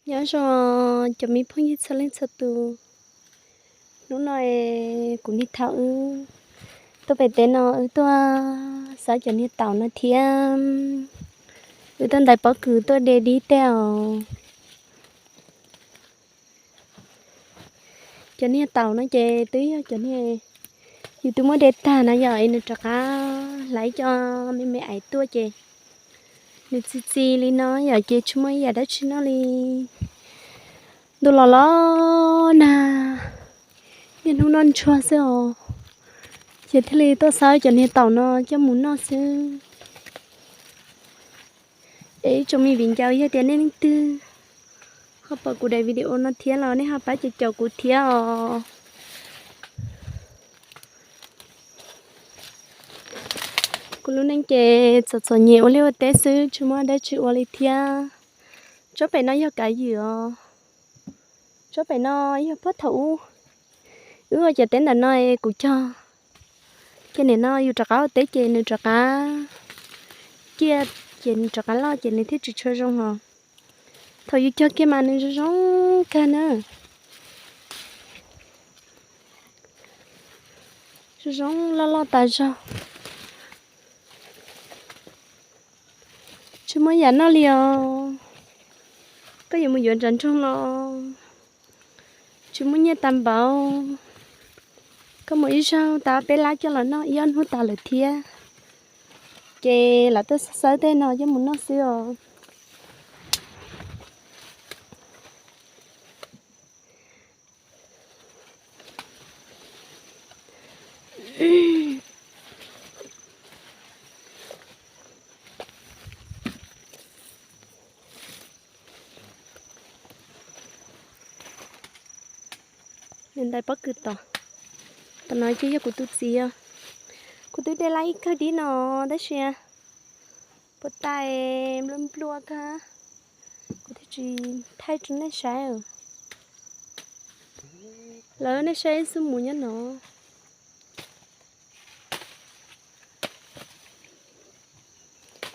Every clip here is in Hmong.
Nyob zoo cov me phooj ywg txhua leej txhua tus, hnub no kuv niag thaum wb tuaj pem teb no wb tuaj xauj cov niag taum no thiab. Wb tuaj ntais pob kws tuaj de dib tej os. Cov niag taum no ces twb yog cov niag yus twb muab de tag na yom, es nws rov qab hlais cov me me aiv tuaj ces nws txi txiv li no yom, ces tsis muaj ib yam dab tsi noj li. Ntuj los los nag, niaj hnub noj ntsuag xwb os, ces thiaj li tuaj xauj cov niag taum no coj mus noj xwb. Es ib tsoom me viv ncaus, yog tias nej leej twg ho pom kuv daim video no thiab los nej ho pab caum caum kuv thiab os. Kuv lub neej ces txom txom nyem ua liaj ua teb xwb, tsis muaj dab tsi ua li thiab. Tsob pem no yog kav ywm os. Tsob pem no yog puag thaum ub wb ua cov teb ntawm no es kuv cog, ces nim no yus rov qab ua teb ces nws rov qab ciaj, ces nws rov qab loj ces nws thiaj tsis tshua zoo os. Thaum yus cog kiag mas nws zoo zoo kawg na, zoo zoo loj loj tas zog. Tsis muaj yam noj li os. Koj yuav mus yuav nram nroog los tsis muaj nyiaj tag npaum. Koj mus ib zaug tau peb lab coj los noj ib ob hnub tas lawm thiab. Ces lam tuaj xawb tej no coj mus noj xwb os. Nws ntais pob kws tod. Tam no ces yog kuv tus txiv os. Kuv twb de lab ib kawg dib no tab sis puas tas nplua nplua kawg, kuv thiaj tsis thaij rau nej saib. Lawv nej saib xub mus nyob no.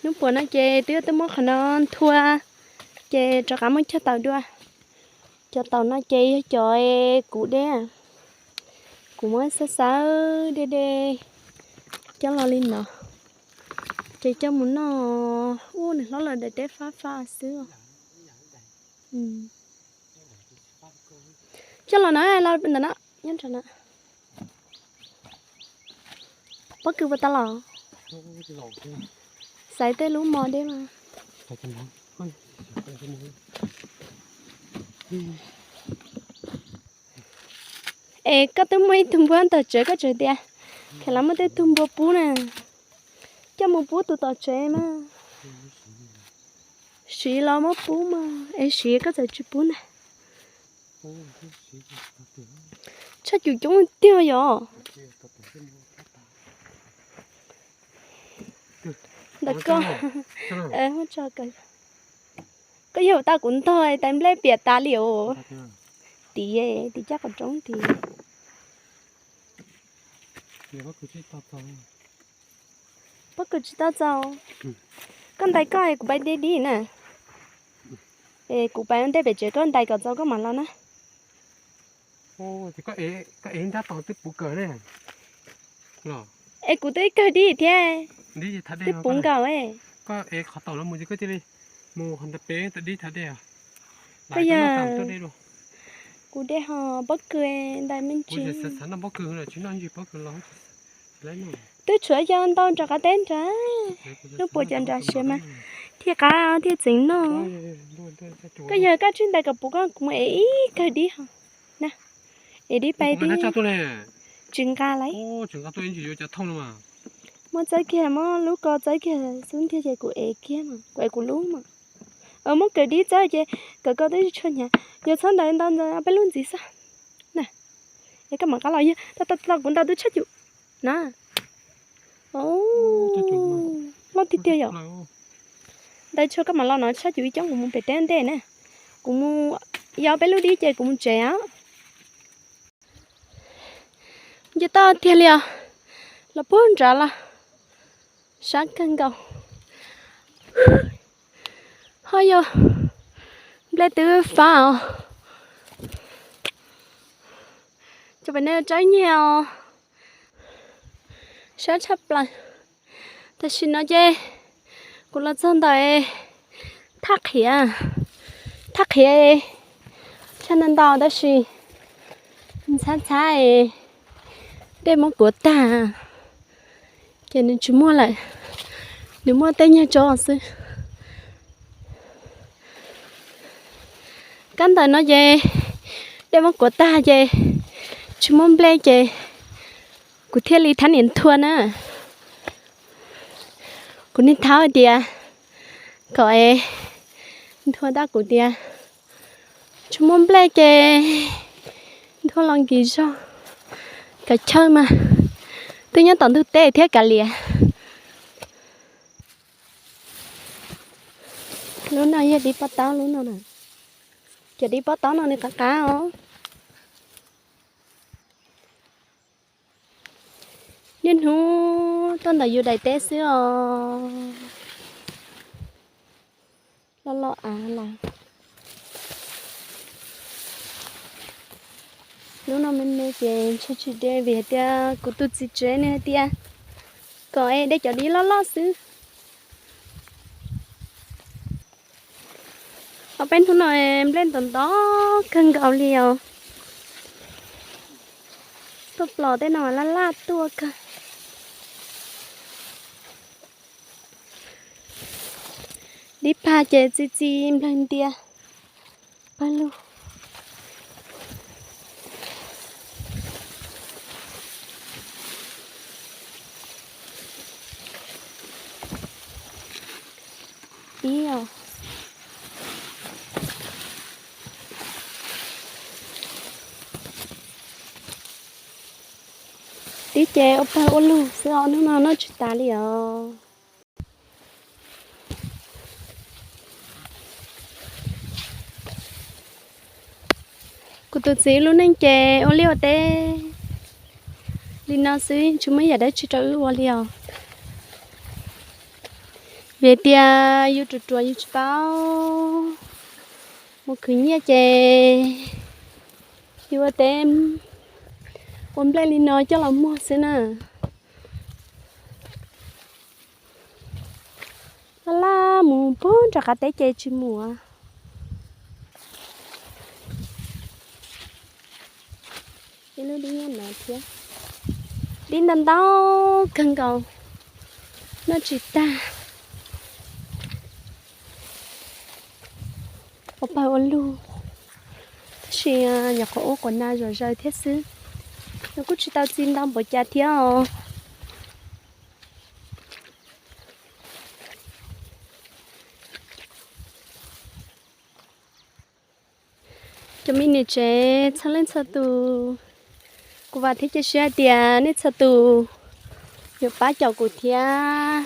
Hnub puas no ces twb yog tuaj muab qhov no nthua, ces rov qab muab cog taum dua. Cov taum no ces yog cov kuv de, kuv muab xawb xawb de de coj los li no, ces coj mus noj. Ua nws hlob lawm daim teb fab fab xwb. Coj los na, los ntawm no, nyob nram no. Pob kws puas tau los? Xaiv tej lub mos deb mas. Es koj twb muaj ib tug npua tom tsev koj tseem tias kheev los muab tej tug npua pub na, coj mus pub tus tom tsev mas. Siv los muab pub mas es siv koj txawm tsis pub na. Tshaj cum coob tiag yom. Ntawm koj, koj yog tau kuv ntog tais nplej piam tas li os. Tim, tim caj qhov rooj tim. Pob kws tsis tau txaus. Koj ntais koj es kuv pais de dib na. Es kuv pais ua ntej pem tsev koj ntais kom txaus koj mam los na. Koj ev nrab tod twb puv kawg ne. Es kuv twb ib kawg dib thiab. Twb puv nkaus. Koj ev qhov tom no mus ces koj cia li mus qhov ntawd pem tom dib thav dej. Koj yog, kuv de ho pob kws ntais me ntsis. Xav noj pob kws, tsis noj ntsis pob kws los. Twb tshuav cov ntau nram qab teb nrad. Hnub puas cov nrad siav mas thiaj qab thiaj txeev noj. Koj yog koj tsij ntais kom puv koj, kuv mus ev ib kawg dib ho na. Ev dib pais tib. Tsis nqa lawm. Muab txawb kiag, muab lub ko txawb kiag xub ntiag ces kuv ev kiag mas, kuv ev kuv lub mas. Muab kawm dib txawb ces kawm ko twb tsis tshua hnyav. Yog txhob ntais ntau ntawd peb lub ntxiv xwb na. Es koj mam qab los yog tau, tau, tau kuv ntais twb tshaj cum na. Loj tiag tiag yom. Ntais tshuav koj mam los no tshaj cum ib coob kuv mus pem teb ntej na. Kuv mus yog peb lub dib ces kuv mus tsev os. Nce toj tiag li os. Los puag nrad los sab kawg nkaus. Ho yog Nplej twb fab os. Cov pem no tsaib nyiag os. Sab tshaj plaws. Tam sim no ces kuv los txog ntawm thaj qhiav, thaj qhiav tshaj ntau ntau tab sis ntxhab ntxhab es dej muab kuav tag, ces nws tsis muaj lawm, nws muaj tej nyuag tso xwb. Kab ntawm no ces dej muab kuav tag ces tsis muaj nplej ces kuv thiaj li thab niam nthua na. Kuv niaj thab hais tias kom es nthua tab kuv tias tsis muaj nplej ces nthua los nkis zog, kav chawj mas twb nyob tom ntug teb thiab kav liam. Lub no yog dib pob taub lub no na. Cov dib pob taub no nws qab qab os. Niaj hnub tuaj ntawm yus daim teb xwb os. Loj loj av lawm. Lub no me me ces ntshe tsis de vim hais tias kuv tus txiv tsev nws hais tias kom es de cov dib loj loj xwb. Ob peb hnub no nplej ntau ntau kawg nkaus li os. Tuaj plos tej no laj laj tuaj kawg. Dib pag ces txi txi nplawg ntia pawg lug. Ib os. Tib ces ua pawg ua lug xwb os, hnub no noj tsis tas li os. Kuv tus txiv lub neej ces ua liaj ua teb li no xwb, tsis muaj yam dab tsi rau wb ua li os. Vim tias yus ruam ruam yus tsis paub mus khwv nyiaj ces yus ua teb ua nplej li no coj los muag xwb na. Laj laj mus puag nram qab teb ces tsis mus. Ib lub dib nyiaj no thiab, dib ntau ntau kawg nkaus, noj tsis tag. Ua pawg ua lug, tab sis nyuam qhuav ua quas nas zom zaws thiab xwb, nws kuj tsis tau txi ntau npaum cas thiab os. Cov me niam tsev txhua leej txhua tus, kuv vam thiab cia siab hais tias nej txhua tus yuav pab caum kuv thiab.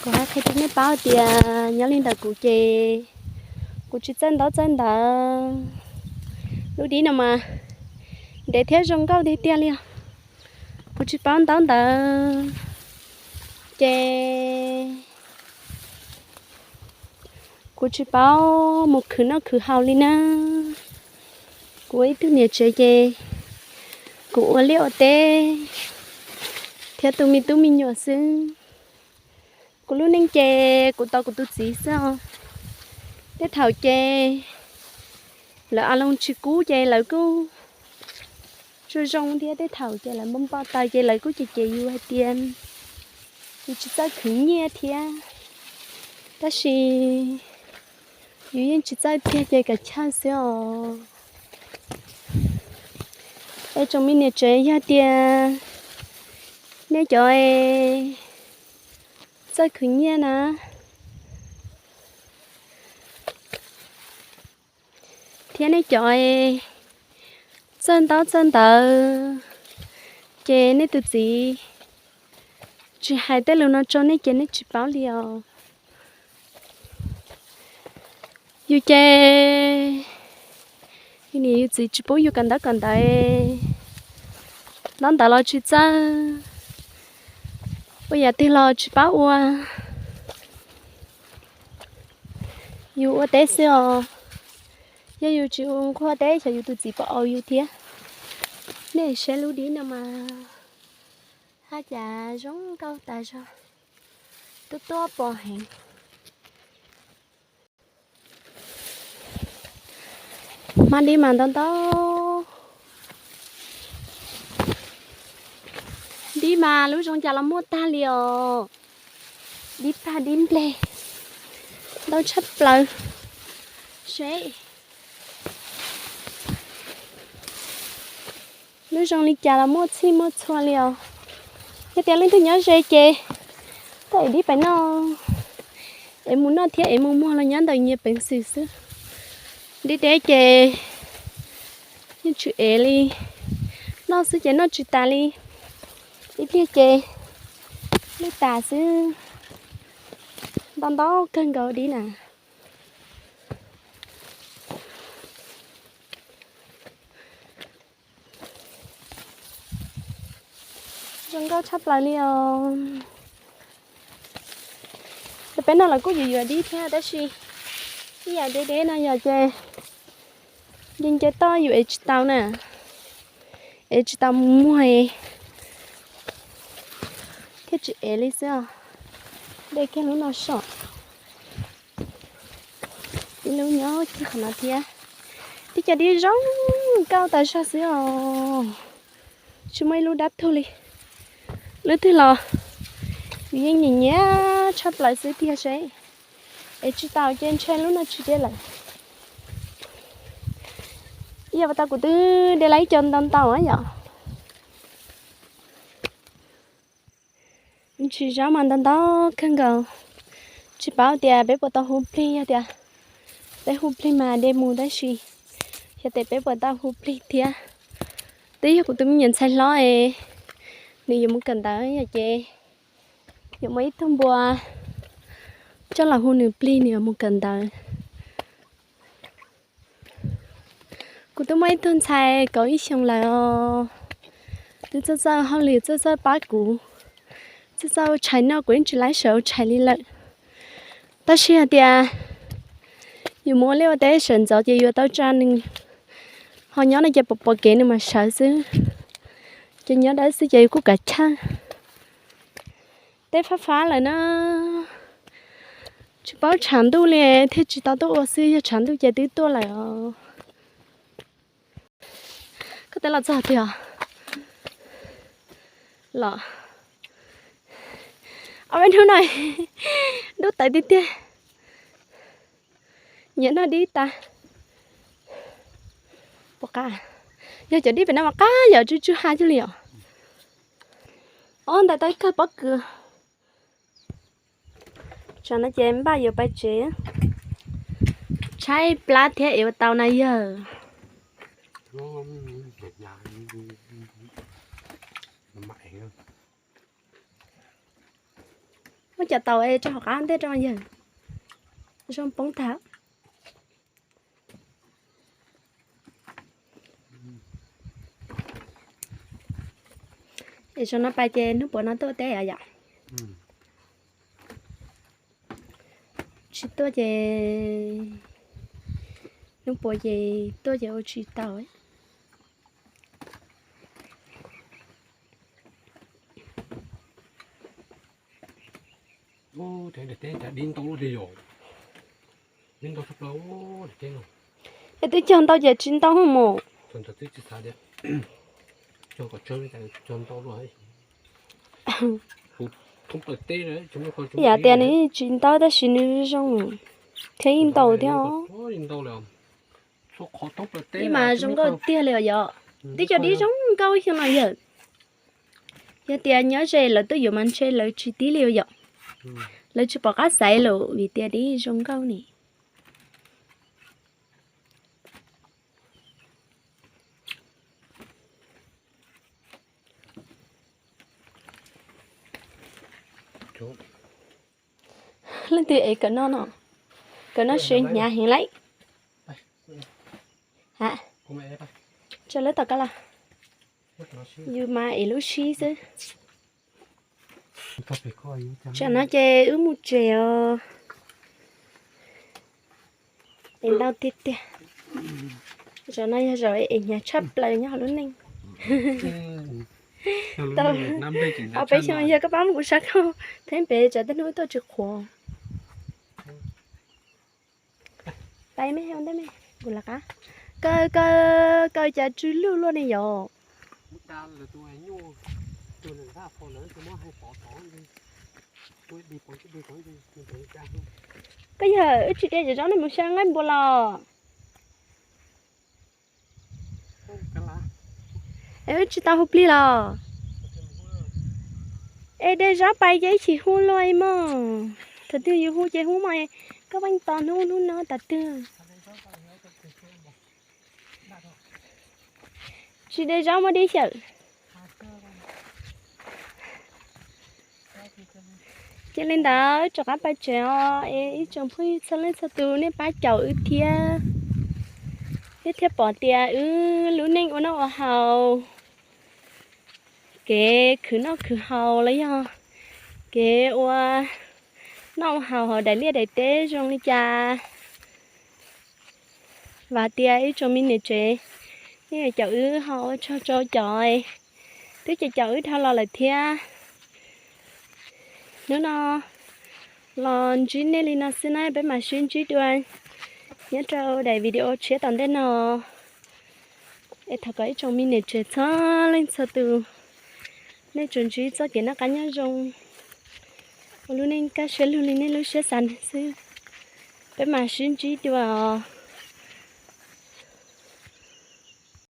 Kuv hais qhia rau nej paub tias nyob li ntawm kuv ces kuv tsis txawj ntaub txawj ntawv. Lub dib no mas ntev thiab zoo nkauj tiag tiag li os. Kuv tsis paub ntaub ntawv ces kuv tsis paub mus khwv noj khwv haus li na. Kuv ua ib tug niam tsev ces kuv ua liaj ua teb thiab tu me tub me nyuam xwb. Kuv lub neej ces kuv tos kuv tus txiv xwb os. Tej thaum ces lawv a loo tsis kub ces lawv kuj zoo zoo thiab, tej thaum ces lawv npau npau taws ces lawv kuj cem cem yus hais tias yus tsis txawj khwv nyiaj thiab, tab sis yus yeej tsis txawj tiag ces kav chawj xwb os. Es tsoom me niam tsev, yog tias nej cov txawj khwv nyiaj na, thiab nej cov txawj ntaub txawj ntawv, ces nej tus txiv tsis hais tej lus no rau nej ces nej tsis paub li os. Yus ces yus niam yus txiv tsis pub yus kawm ntaub kawm ntawv, ntaub ntawv los tsis txawj, ua yam twg los tsis paub ua. Yus ua teb xwb os. Yog yus tsis ua nquag teb xyov yus tus txiv puas au yus thiab. Nej saib lub dib no mas haj cas zoo nkauj tas zog, tuab tuab pom heev. Hmab dib mas ntau ntau. Dib mas lub zoo cas los muaj tag li os. Dib pag dib npleg ntau tshaj plaws. Seb lub zoo li cas los muaj txhij muaj txhua li os. Yog tias leej twg nyob ze ces tuaj ev dib pais noj, ev mus noj thiab ev mus muag los nyob ntawm nyias peev xwm xwb. Dib deb ces yeej tsis ev li, noj xwb ces noj tsis tas li. Ib pliag ces lwj tas xwb. Ntau ntau kawg nkaus dib na. Zoo nkauj tshaj plaws li os. Ces peb noj los kuj yuav yuav dib thiab tab sis ib yam deb deb no yog ces nce nce toj yus ev tsis tau na, ev tsis tau mus muag thiaj tsis ev li xwb os. Dej kiag lub no som. Ib lub nyob kiag qhov no thiab. Tib co dib zoo nkauj tas zog xwb os. Tsis muaj ib lub dab tuag li. Lub twg los yus yeej nyiam nyiam tshaj plaws xwb tiag seb. Es tsis tau ces ntshe lub no tsis de lawm. Ib yam tau kuv twb de lawm ib co ntau ntau yom. Ntsis zaub mas ntau ntau kawg nkaus. Tsis paub tias peb puas tau hu plig, yog tias peb hu plig mas de mus tab sis xyov tias peb puas tau hu plig thiab. Twb yog kuv tus me nyuam ntxhais hlob es nws yuav mus kawm ntawv yom ces yuav muaj ib tug npua coj los hu nws plig nws yuav mus kawm ntawv. Kuv twb muaj ib tug ntxhais kaum ib xyoos lawm os, twb txawj txawj hauj lwm txawj txawj pab kuv, txawj txawj ua tshais noj kuv yeej tsis laib sawv ua tshais li lawm. Tab sis hais tias yus mus ua liaj ua teb sawv ntxov ces yuav tau tsa nws, ho nyob no ces pom pom kev nws mas sawv xwb, ces nyob dawb xwb ces yus kuj kav chawj. Teb fab fab lawm na, tsis paub tshav ntuj li thiaj tsis tau tuaj ua xwb, yog tshav ntuj ces twb tuaj lawm os. Koj teb los txog tiag los. Ob peb hnub no dub tawv tiag tiag. Nyiam noj dib tas. Puas qab? Yog cov dib pem no mas qab yom, tsw tsw ha cuag li os. Ob ntais tau ib kawg pob kws. Tsam no ces npaj yuav pais tsev. Tshaib plab thiab es ua tau na yawg. Muab cov taus es rau hauv qab ntej rau yawg. Zoo poob tag. Es zaum no pais ces hnub puav no tuaj teb os yom? Tsis tuaj ces hnub puav ces tuaj ces ua tsis tau. Es twb cog ntau ces tsis ntau mus. Yam tias nws tsis ntau tab sis nws zoo thiab yeej ntau thiab os. Ib mas zoo nkauj tiag li os yom. Twb cog dib zoo nkauj xyoo no yawg. Yog tias nyob ze lawv tuaj yuav mas ntshe lawv tsis tib li yom. Lawv tsis pom qab xaiv lawm vim tias dib zoo nkauj ni. Leej twg ev kawm no no? Kawm no siav hnyav heev lauj. Ha, tso lawv tom koj los. Yus mas ev lub sib xwb. Tsam no ces wb mus tsev os. Es ntau tiag tiag. Zaum no yog zaum es hnyav tshaj plaws nyob hauv lub neej. Tau ob peb xyoos yog koj pab mus kuv sab khau, pheej pem tsam tej hnub tuaj tsis qhuav. Pais me ntej me, kuv lawv qab. Kaw kaw kaw cas tsw lwj luaj ne yom. Koj yog wb tsis de cov zaub no mus xyaw nqaij npua los? Es wb tsis tau hu plig los? Es de zaub pais ces ib chim hu luaj mog. Thaum twg yus hu ces hu mas, koj pheej tos hnub hnub no tas twg. Tsis de zaub muab dib xyawm. Cia li ntawd rov qab pais tsev os, es ib tsoom phooj ywg txhua leej txhua tus nej pab caum wb thiab, nej thiaj pom tias wb lub neej ua noj ua haus, kev khwv noj khwv haus los yog kev ua noj ua haus hauv daim liaj daim teb zoo li cas. Vam tias ib tsoom me niam tsev nej yuav caum wb ho ua tsaug rau cov twb caum caum wb dhau los lawm thiab. Hnub no los ntsib nej li no xwb na, peb mam sib ntsib dua nyob rau daim video tshiab tom ntej no. Es thov kom ib tsoom me niam tsev txhua leej txhua tus nej tsuas ntsib txoj kev noj qab nyob zoo, ua lub neej kaj siab lug li nej lub siab xav xwb. Peb mam sib ntsib dua os.